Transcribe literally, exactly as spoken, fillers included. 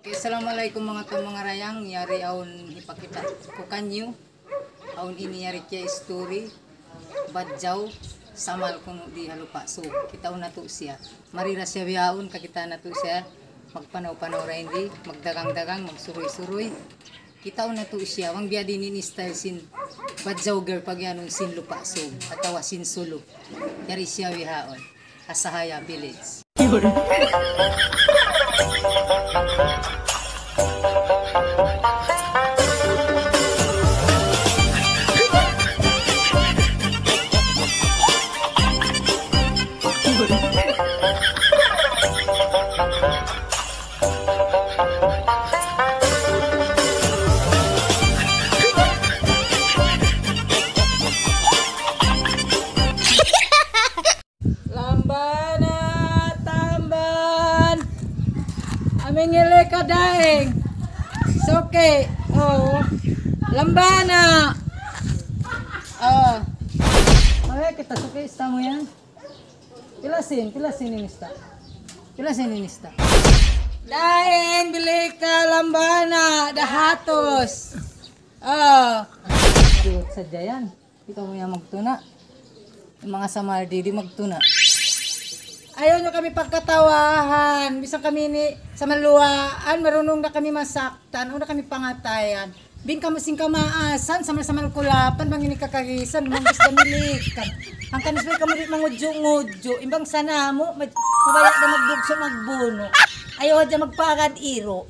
Assalamualaikum manga tuwan, manga dayang, yari awn hipakita' ku kaniyu. Awn ini yari kiya istori, Badjaw, samal kunu' di ha Lupa' Sug. Kitaun natu' siya. Mari ra siya bihaun, kakitaan natu' siya. Magpanaw-panaw ra ini, magdagang-dagang, magsuruy-suruy. Kitaun natu' siya, bang biya' diin in style sin Badjaw girl pag-iyanun sin Lupa' Sug, atawa sin Sulu. Yari siya bihaun. Ha Sahaya Village. Lambana, tamban. Amin ngili ka daing. Suki. Oh. Lambana. Oh. Ay, kita suki, ista mu yan. Pila sin, pila sin in ista. Pila sin in ista. Daing, bili ka lambana, dahatus. Oh. Diyot sadja yan. Ikaw mu yan magtuna'. In manga samal di', di' magtuna'. Ayaw niyu kami pagkatawahan. Bisan kami ini samal luwaan, marunong da kami masaktan, ayaw da kami pangatayan. Bang kamu sin kamaasan, samal-samal kulapan, bang ini kakagisan, bang gusto milikan. Hangkan isbay kamu di' mangudju-ngudju, in bangsa namu', mag-, mabaya' da magbugsu', magbunu'. Ayaw hadja magpagad iru'.